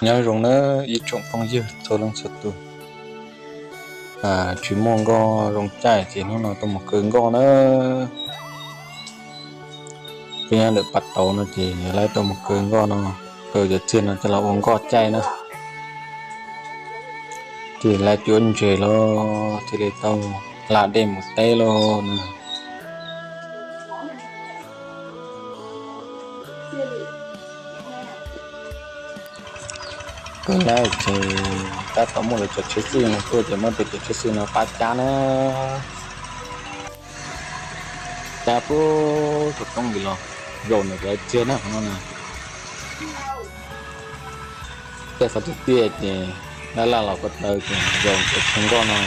Nyob zoo nawb ib tsoom phooj ywg txhua leej txhua tus. Tsis muaj nkoj zoo caij ces hnub no tuaj mus kaw nkoj na. Peb nyob ntawm Pas Tauv no ces lawv tuaj mus kaw nkoj no, kaw cov txiag no coj los ua nkoj caij na. Ces lawv cuab ntses los thiaj li tau hla dej mus teb lauj na. Kaw lawm ces tab tom muaj lawv cov tsheb xwj no tuaj ces muab peb cov tsheb xwj no pab cab na. Cab puag saum roob ntawd los zaum ntawm cov txiag na qhov no na. Tej qhov tiaj tiaj ces dab laj los ko taw ces zaum cov txiag nkoj no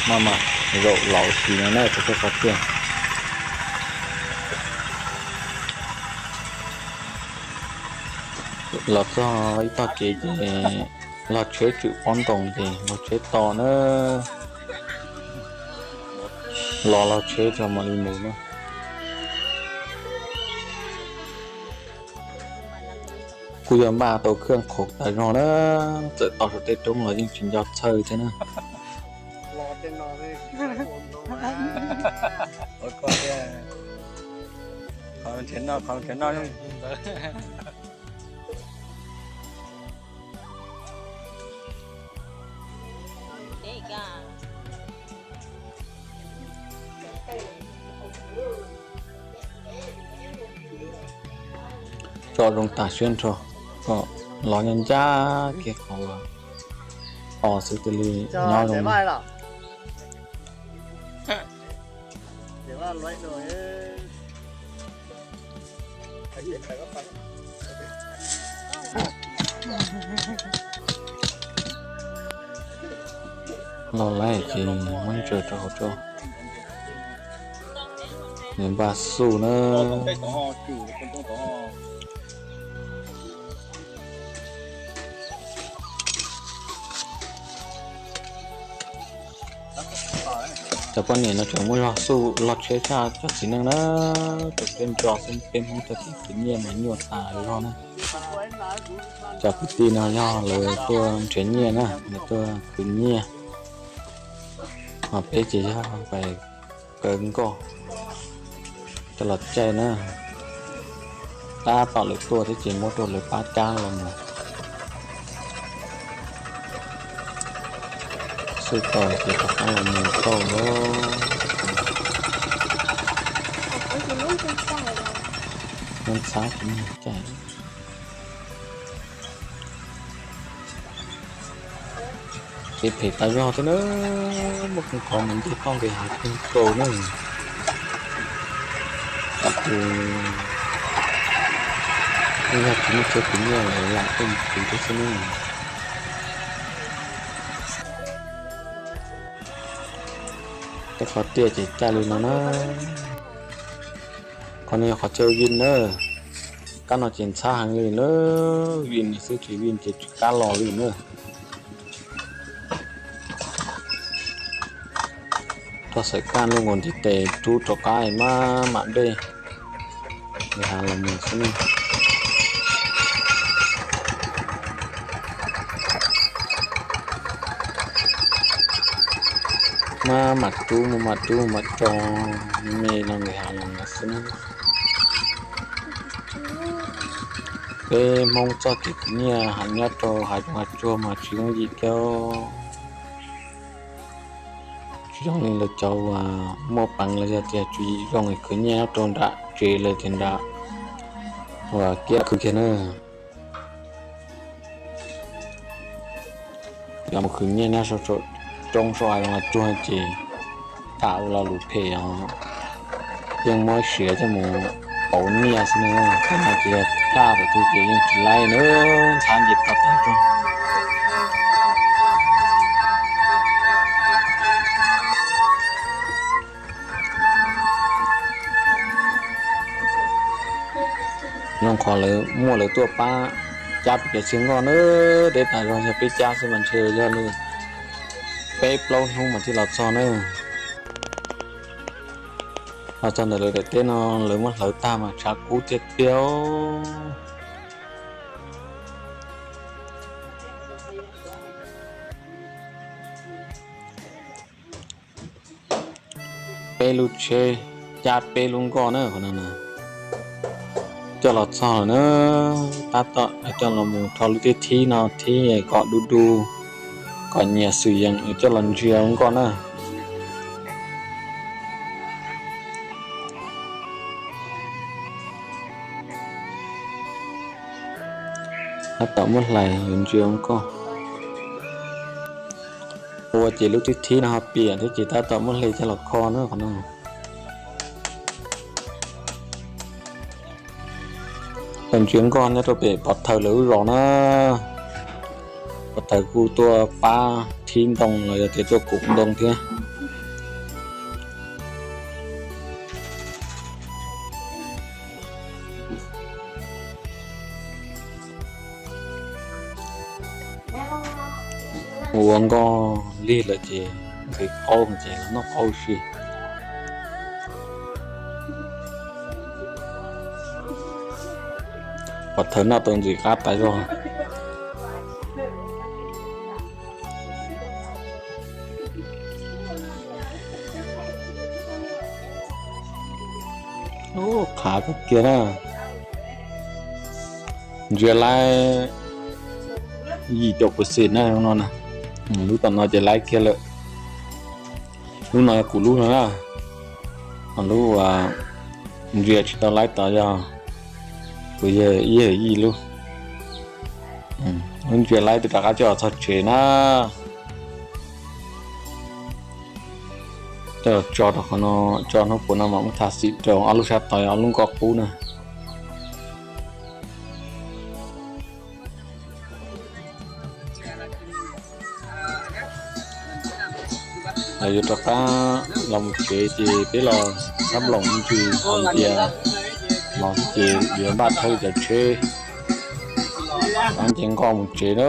maj mam zaum los ua si no na rau tej qhov tiaj. Los txog ib tog kev ces log tsheb tshwm pob ntoos ces log tsheb tos na. Los log tsheb tso mam li mus na. Kuj yog npaj tau khaj qhoov tas zog na, txawm tos saum tej roob los yeej tsis nco txhawj thiab na. Tso zoo tas siab nrho, kom los ncaj ncaj kiag qhov uas os xwb thiaj li nyob zoo. Los lawm ces muab ntsaws rau hauv tso. Nws npaj xuj na. Cov poj niam no tseem muaj zog xuj log tsheb tshaj cov txiv neej na. Cov peb ntso xwb, peb Hmoob cov txiv khwv nyiaj mas nyuaj tas zog na. Cov kwv tij no yog lawv tuaj nrhiav nyiaj na, lawv tuaj khwv nyiaj. Ho peb ces yog pais kaw nkoj coj los caij na. Tab tom lawv tuaj thiab ces muab rau lawv pab cab los mus. Xuj tau ces rov qab los mus tau lawm. Ntxhab tsis muaj caij. Kev phem tas zog thiab na, muaj qhov mus ncig toj nqes hav kawg nkaus na. Tab sis yog tsis muaj tsheb khwv nyiaj lawm lam tuaj mus khwv thiab xwb na. Tej qhov tiaj ces caij li no na. Qhov no yog qhov chaw vij na. Kab no ces ntxhab heev li na, vij xwb tsis vij ces tsis kam los li na. Tuaj xaws kaj lub nkaus ntiv tes rub rov qab maj mam dej, nqis hav los mus xwb na. Maj mam rub, maj mam rub, maj mam tso me los nqis hav los mus xwb na. Peb Hmoob txoj kev khwv nyiaj hais nyob rau hav zoov hav tsuag mas tsis yooj yim thiab. Tsis zoo li lawv cov uas muaj peev los yog tias tswv yim zoo khwv nyiaj nyob rau nram tsev lawm tias nram uas kiab khwv kiag na. Cov mus khwv nyiaj nyob roob saum hav zoov hav tsuag ces tham ua lo lus phem os, yeej muab siav coj mus pauv nyiaj xwb na. Tej no ces yog tham thaum twg ces yeej tsis laib na, ntxhab nce toj tag rog. Zoo qhov lawv muaj lawv tuaj pab cab peb cov txiag nkoj na, deb tas zog yog peb cab xwb mas ntshe yog li peb plaub hnub mas thiaj los txog na. Los txog ntawm lawv daim teb no lawv muab hlawv tag mas tshav kub tiag tiag. Peb lub tsheb cab peb lub nkoj na, qhov no na. Coj los txog lawm na, tab tom coj los mus rho lub thib thib no thib kom du du, kom nyias xwm yees coj los ntsia nkoj na. Tab tom muab hlais yuav ntsia nkoj. Ua ces lub thib thib no ho piam thiab ces tab tom muab hle coj los kho na qhov no. Los ntsia nkoj nyob rau pem pov thawj lawv lub zos na. Pov thawj kuj tuaj pab thib ntoo los yog tias tuaj kuv ntoo thiab. Ua nkoj lig lawm ces nqhis qaub ces los noj qaub si. Pov thawj noj tau ntxim qab tas zog. Qhav kawg kiag na. Ntsia laib yim caum percent na no na. Lub tom no ces laib kiag lawm. Lub no yog kuv lub no na. Lub uas ntsia tsis tau laib tod yog kuv yawg ib yawg yij lub. Lub ntsia laib twb rov qab coj txog tsev na. Coj tso rau qhov no, tso hnub puas no mas muab tha xim rau ob lub sab tod, ob lub nkoj qub na. Yuav rov qab los mus tsev ces peb los sab nploos me ntsis hos tias los ces yuav npaj thawb cov tsheb, nce nkoj mus tsev na.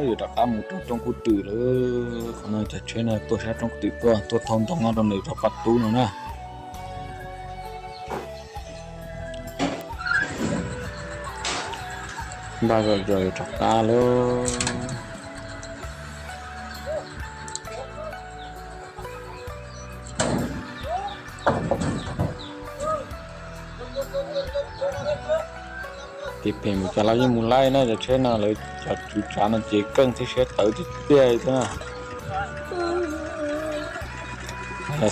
Yuav rov qab mus rau rooj kub twm lawm. Qhov no cov tsheb no tuaj sab rooj kub twm tuaj, tuaj thauj ntoo nyob rau ntawm rau paj tub no na. Npaj zom zaws yuav rov qab lawm. Tiv phem mus cas los yeej mus laib na, cov tsheb no lawv cov tswv tsav no ces keej thiab siab tawv tiag tiag xwb na.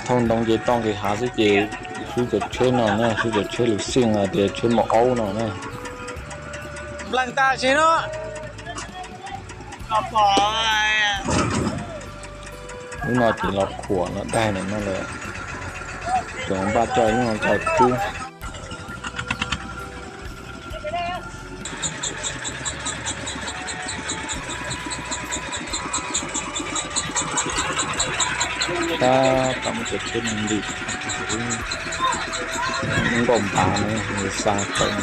Thauj ntoo ces toj nqis hav xwb ces swb cov tsheb no na, swb cov tsheb lwm xeej los tias tsheb maum aub no na. Lub no ces los khuam los daig ntawm no lawm, tseem npaj coj lub no tso kub. Tab tom muab cov tsheb no ntim, lub nkauj npav no xa tawm.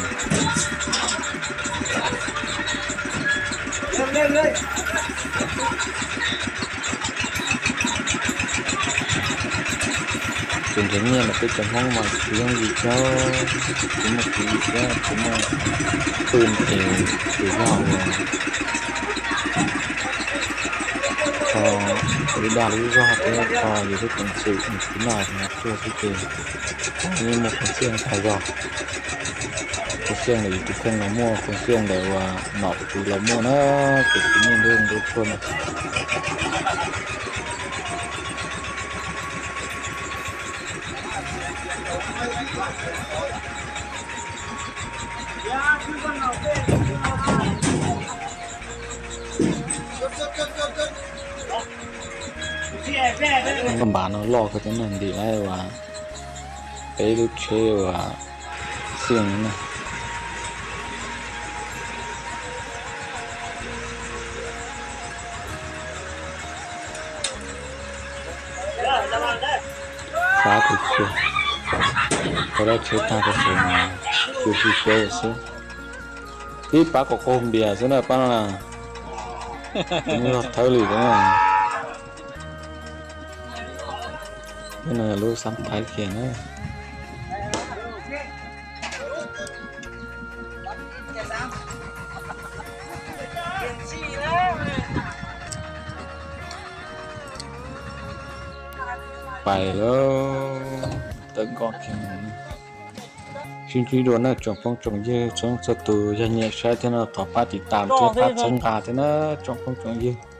Tus nrhiav nyiaj los peb cov Hmoob mas tsis yooj yim thiab, tsis muaj tswv yim thiab, tsis muaj pw es tsis yog uas kho lub dag lub zog thiab kho yus lub peev xwm mus txiv noj hmo tsuag xwb ces yeej muaj khuv xim tag zog. Khuv xim ntawm yus tus kheej los muaj, khuv xim ntawm uas nom tswv los muaj na, ces tsis muaj nruab nruab tshuaj na. Nkauj npav no loj kawg thiab na, ntim lawm uas peb lub tsheb uas xyeej na. Pab tus tsheb, pab lub tsheb tag rau saum no, tsuas sib xyab xwb. Ib pab kom qaug npias xwb na pab no na. Nws los thawb li na. Lub no yog lub xab thaib kiag na. Pais lawm, tawm nkoj kiag. Sib ntsib dua na tsoom phooj tsoom ywg txhua leej txhua tus, yog nyiam saib thiab no thov pab tiv tam thiab pab txhawb nqa thiab na tsoom phooj tsoom ywg.